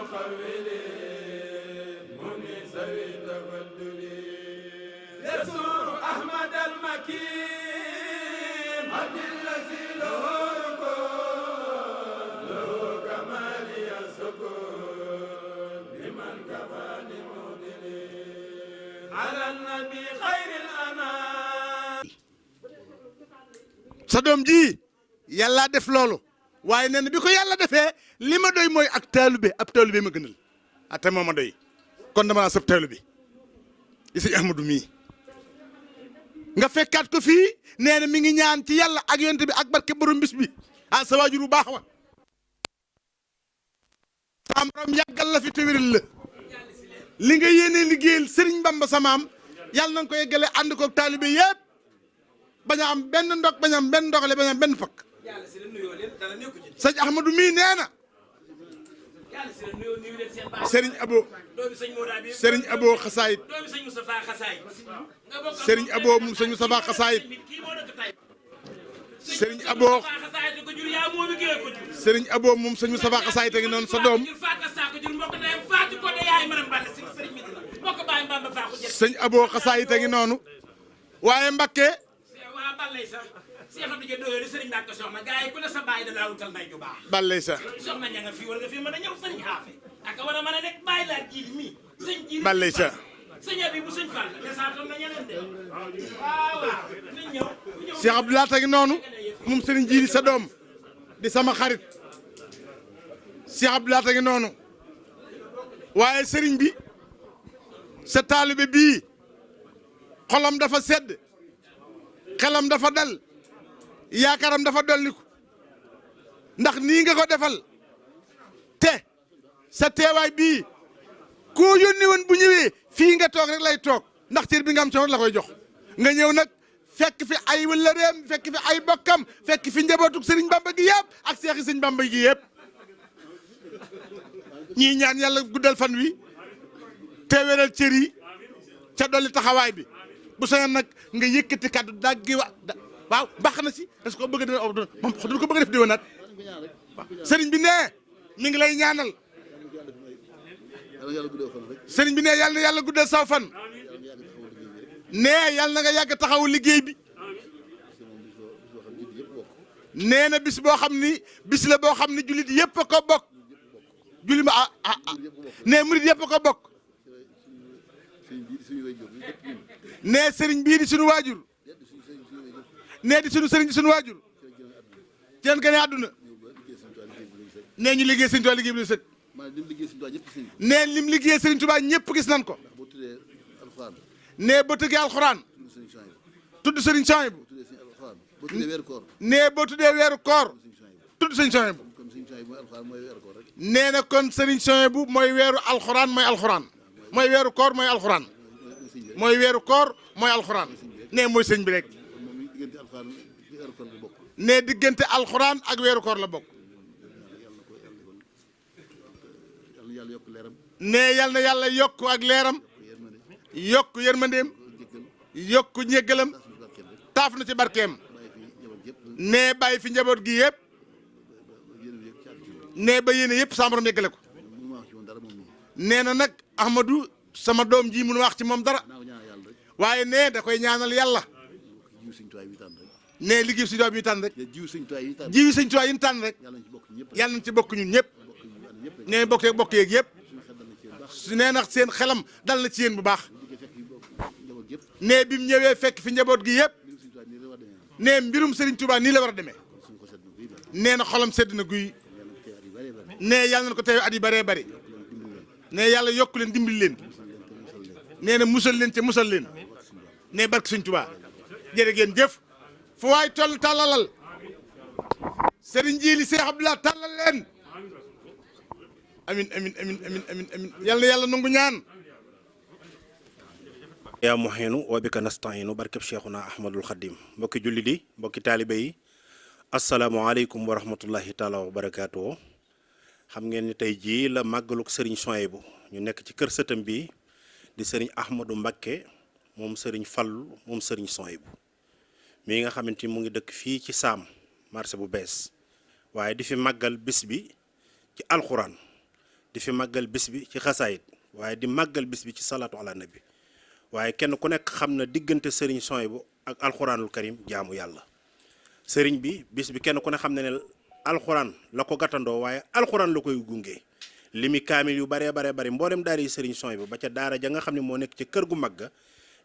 المخول منيس التفضل يسور أحمد المكين عبد الذي له ركون له كمال السكون لمن كفاني مودلي على النبي خير الأنام sa doom ji yàlla def loolu waaye nee na bi ko yàlla defee li ma doy mooy ak taalube ab taalube ma gënal ate moo ma doy kon dama naa sab taalube di sëñ Ahmadou mii nga fekkaat ko fii nee na mi ngi ñaan ci yàlla ak yonent bi ak barke borom bis bi ah sa waajur bu baax wa sa borom yàggal la fi te wéral la li nga yéene liggéeyal Serigne Bamba samaam yàlla na nga ko yeggale ànd ko taalibe yëpp bañ a am benn ndog bañ a am benn ndogale bañ a am benn fakk sëñ Ahmadou mii nee na Serigne Abo Xasaayit Serigne Abo moom sëñ Moustapha Xasaayit Serigne Abo moom sëñ Moustapha Xasaayit a ngi noonu sa doom sëñ Abo Xasaayit a ngi noonu waaye Mbakke ballay sa ballay sa Cheikh Abdoulaye ta ngi noonu moom sëriñ Jiili sa doom di sama xarit Cheikh Abdoulaye ta ngi noonu waaye sëriñ bi sa taalibe bii xolam dafa sedd xelam dafa dal yaakaaram dafa dolliku ndax nii nga ko defal te sa teewaay bii koo yónni woon bu ñëwee fii nga toog rek lay toog ndax cër bi nga am ci la koy jox nga ñëw nag fekk fi ay wëllëreem fekk fi ay bokkam fekk fi njabootuk sëriñ Bamba gi yëpp ak seexi sëriñ Bamba gi yëpp ñii ñaan yàlla guddal fan wi te wéral cër yi ca dolli taxawaay bi bu soñoon nag nga yëkkati kàddu daggi waaw baax na si parce que bëgg dina moom du ko bëgg def déwénaat sëriñ bi ne mi ngi lay ñaanal sëriñ bi ne yàlla na yàlla guddal saw fan ne yàlla na nga yàgg taxawu liggéey bi nee na bis boo xam ni bis la boo xam ni jullit yëpp a ko bokk jullit ma ne murit yëpp a ko bokk nee sëriñ bii di suñu waajur nee di suñu sëriñ di suñu waajur ci leen gën a àdduna nee ñu liggéey sëriñ Tuubaa liggéey bi sëg nee lim liggéey sëriñ Tuubaa ñëpp gis nañ ko nee boo tëggee alxuraan tudd sëriñ Souhaïbou nee boo tuddee weeru koor tudd sëriñ Souhaïbou nee na kon sëriñ Souhaïbou mooy weeru alxuraan mooy alxuraan mooy weeru koor mooy alxuraan mooy weeru koor mooy alxuraan nee mooy sëñ bi rek nee diggante alxuraan ak weeru koor la bokk nee yal na yàlla yokk ak leeram yokk yërmandeem yokk njéggalam taaf na ci barkeem nee bàyyi fi njaboot gi yëpp nee ba yéene yëpp saa borom yeggale ko nee na nag Ahmadou sama doom ji mun wax ci moom dara waaye nee da koy ñaanal yàlla nee liggéey Sëñ Tuubaa bi ñu tànn rek jiw Sëñ Tuubaa yi ñu tànn rek yàlla nañ ci bokk ñun ñëpp nee bokk yeeg yëpp su nee nag seen xelam dal na ci yéen bu baax nee bi mu ñëwee fekk fi njaboot gi yëpp nee mbirum Sëriñ Tuubaa nii la war a demee nee na xolam sedd na guy nee yàlla na ko teew at yi bëree bëri nee yàlla yokk leen dimbali leen nee na musal leen ca musal leen nee barke Sëriñ Tuubaa jërë ngeen jëf fu waay toll tàllalal Sëriñ Jiili Seex Abdulaay tàllal leen amin amin amin amin amin amin yàlla na yàlla nangu ñaan yaa muhiinu wa bika nasta'iinu barkeb Cheikhuna Ahmadul Xadim mbokki julli di mbokki taalibe yi asalaamaaleykum wa rahmatullahi taala wa barakaatu. xam ngeen ni tey jii la màggaluk sëriñ Souhaïbou ñu nekk ci kër sëtam bi di sëriñ Ahmadou Mbakke moom sëriñ Fallu moom sëriñ Souhaïbou mii nga xamante ni mu ngi dëkk fii ci Saam marché bu bees waaye di fi màggal bis bi ci alxuraan di fi màggal bis bi ci xasaayit waaye di màggal bis bi ci salaatu ala nabi waaye kenn ku nekk xam na diggante sëriñ Souhaïbou ak alxuraanul karim jaamu yàlla sëriñ bi bis bi kenn ku ne xam ne ne alxuraan la ko gàttandoo waaye alxuraan la koy gunge limi kaamil yu baree bari mboolem daara yi sëriñ Souhaïbou ba ca daara ja nga xam ne moo nekk ci kër gu mag ga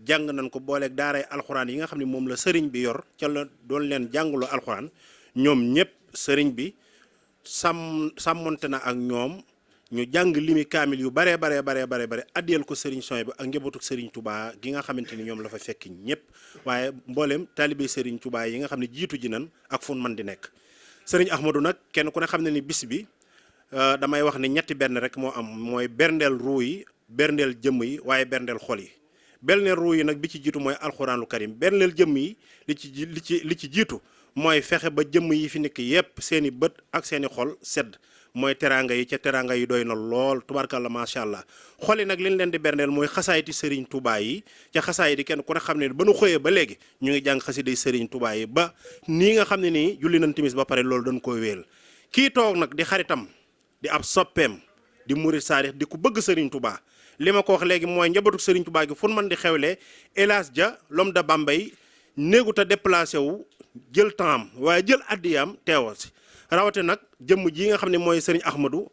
jàng nañ ko booleeg daaray alxuraan yi nga xam ne moom la sëriñ bi yor ca la doon leen jàngaloo alxuraan ñoom ñëpp sëriñ bi sàmmonte na ak ñoom ñu jàng limi kaamil yu baree bare addiyal ko sëriñ Souhaïbou ak njabootu sëriñ Touba gi nga xamante ni ñoom la fa fekk ñëpp waaye mboolem taalibe sëriñ Touba yi nga xam ne jiitu ji nan ak fu man di nekk sëriñ Ahmadou nag kenn ku ne xam ne ni bis bi damay wax ne ñetti benn rek moo am mooy berndeel ruu yi berndeel jëmm yi waaye berndeel xol yi berndeel ruu yi nag bi ci jiitu mooy alxuraanul karim berndeel jëmm yi li ci jiitu mooy fexe ba jëmm yi fi nekk yépp seeni bët ak seeni xol sedd mooy teraanga yi ca teraanga yi doy na lool tubarkalla macha allah xol yi nag liñ leen di berndeel mooy xasaayiti sëriñ Touba yi ca xasaayit yi kenn ku ne xam ne ba nu xëyee ba léegi ñu ngi jàng xasiday sëriñ Touba yi ba nii nga xam ne nii julli nañ timis ba pare loolu dañ koy wéel kii toog nag di xaritam di ab soppeem di murid saadix di ku bëgg Serigne Touba li ma ko wax léegi mooy njabootu Serigne Touba gi fu man di xewlee Elhadj Dia l'homme de Bambey néegut a déplacé wu jël temps am waaye jël addiyaam teewal si rawate nag jëmm ji nga xam ne mooy Serigne Ahmadou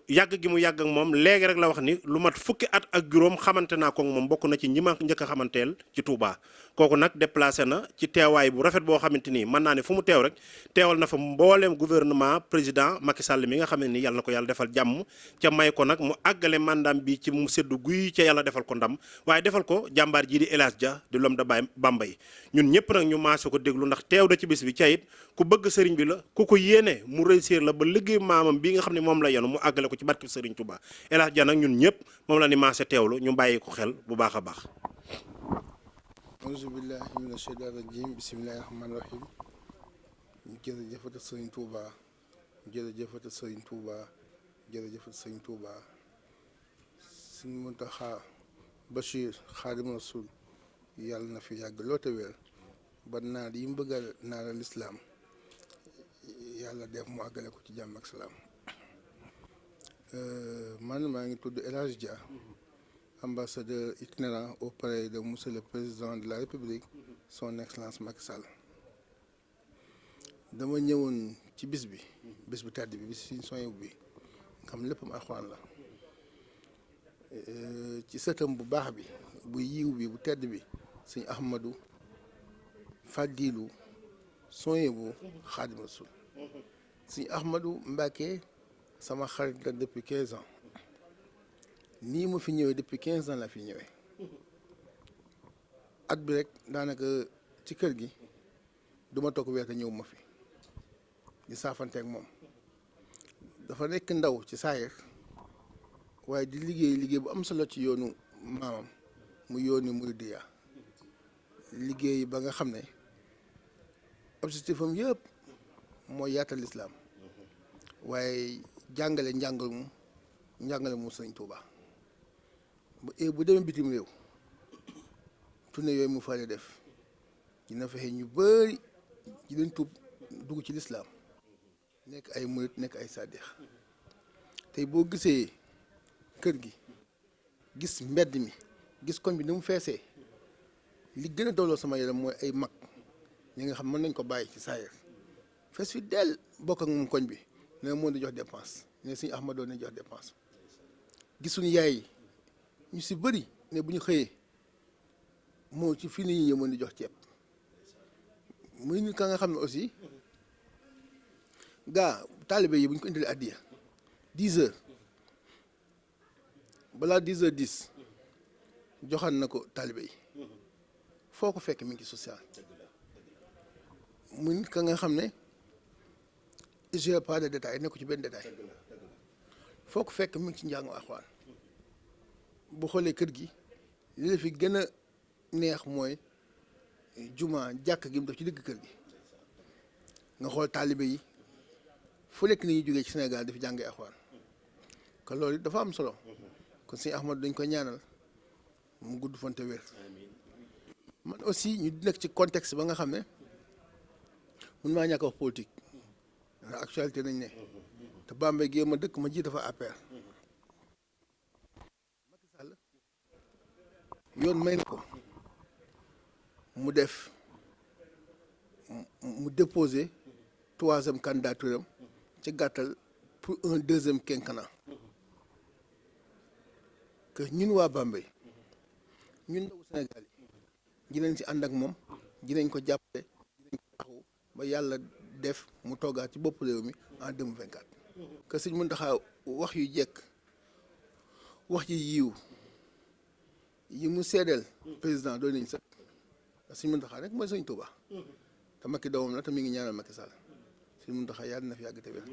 yàgg gi mu yàgg ak moom léegi rek la wax ni lu mat fukki at ak juróom xamante naa ko moom bokk na ci ñi ma njëkk a xamanteel ci Touba kooku nag déplacé na ci teewaay bu rafet boo xamante ni mën naa ne fu mu teew rek teewal na fa mbooleem gouvernement président Macky Sall mi nga xam ne ni yàlla na ko yàlla defal jàmm ca may ko nag mu àggale mandaam bi ci mu seddu guy ca yàlla defal ko ndam waaye defal ko jàmbaar jii di Elhadj Dia di l'homme de Bambey ñun ñëpp nag ñu maase ko déglu ndax teew da ci bis bi ca it ku bëgg sëriñ bi la ku ko yéene mu réussir la ba liggéey maamam bi nga xam ne moom la yenu mu àggale ko ci barke sëriñ Touba Elhadj Dia nag ñun ñëpp moom la ni maase teewlu ñu bàyyi ko xel bu baax a baax. auzu billahi mina shaytaani rajim bismillahi rahmaani rahim jërëjëfate sëriñ Touba jërëjëfate sëriñ Touba jërëjëfate sëriñ Touba Sëriñ Muntaxa Bachir Xaadimu Rasuul yàlla na fi yàgg loo te wér ba naal yi mu bëgg a naal lislaam yàlla def mu àggale ko ci jàmm ak salaam man maa ngi tudd Elhadj Dia ambassadeur itinérant auprès de monsieur le président de la République son excellence Macky Sall dama ñëwoon ci bis bi tàdd bi bis Sëriñ Souhaïbou bi xam léppam alxuraan la ci sëtam bu baax bi bu yiw bi bu tedd bi Sëriñ Ahmadou Fadilou Souhaïbou Xaadimu Rasuul Sëriñ Ahmadou Mbacké sama xarit la depuis 15 ans nii ma fi ñëwee depuis 15 ans la fi ñëwee at bi rek daanaka ci kër gi duma toog weer te ñëw ma fi di saafanteeg moom dafa nekk ndaw ci saayir waaye di liggéey bu am solo ci yoonu maamam mu yoonu Muridiya liggéey ba nga xam ne objectif am yëpp mooy yaatal lislaam waaye jàngale njàngale mu Sëriñ Touba bu demee bitim réew tournée yooyu mu fale def dina fexe ñu bëri di leen tuub dugg ci lislaam nekk ay murit nekk ay sàddeex tey boo gisee kër gi gis mbedd mi gis koñ bi ni mu feesee li gën a dooloo sama yaram mooy ay mag ñi nga xam mën nañ ko bàyyi ci saayir fees fi dell bokk ak moom koñ bi ne moo di jox dépense ne Sëriñ Ahmadou ne jox dépense gisuñu yaay yi ñu si bëri ne bu ñu xëyee moo ci fii nii ñu mën di jox ceeb muy nit ka nga xam ne aussi gaa taalibe yi bu ñu ko indilee addiya 10 heures balaa 10h10 joxaan na ko taalibe yi foo ko fekk mi ngi social muy nit ka nga xam ne j'ai pas de détail nekku ci benn détail foo ko fekk mi ngi ci njàngu alxuraan bu xoolee kër gi li la fi gën a neex mooy juma jàkk gi mu def ci digg kër gi nga xool taalibe yi fu nekk ni ñuy jógee ci Sénégal dafi jàngee alxuraan kon loolu dafa am solo kon Sëriñ Ahmadou dañ ko ñaanal mu gudd fan te wér man aussi ñu nekk ci contexte ba nga xam ne mun maa ñàkk a wax politique ndax actualité nañ ne te Bambey gi ma dëkk ma jiite fa APR yoon may na ko mu def mu déposer 3e candidature am ci gàttal pour un 2e quinquennat que ñun waa Bambey ñun ndawu Sénégal yi dinañ ci ànd ak moom dinañ ko jàppale dinañ ko taxaw ba yàlla def mu toogaat ci bopp réew mi en 2024 que Sëñ Muntaxa wax yu jekk wax ji yiw yi mu seedeel président doon nañ sax Sëñ Muntaxa rek mooy Sëñ Tuuba te Macky doomam la te mi ngi ñaanal Macky Sall Sëñ Muntaxa yàlla na fi yàgg te wér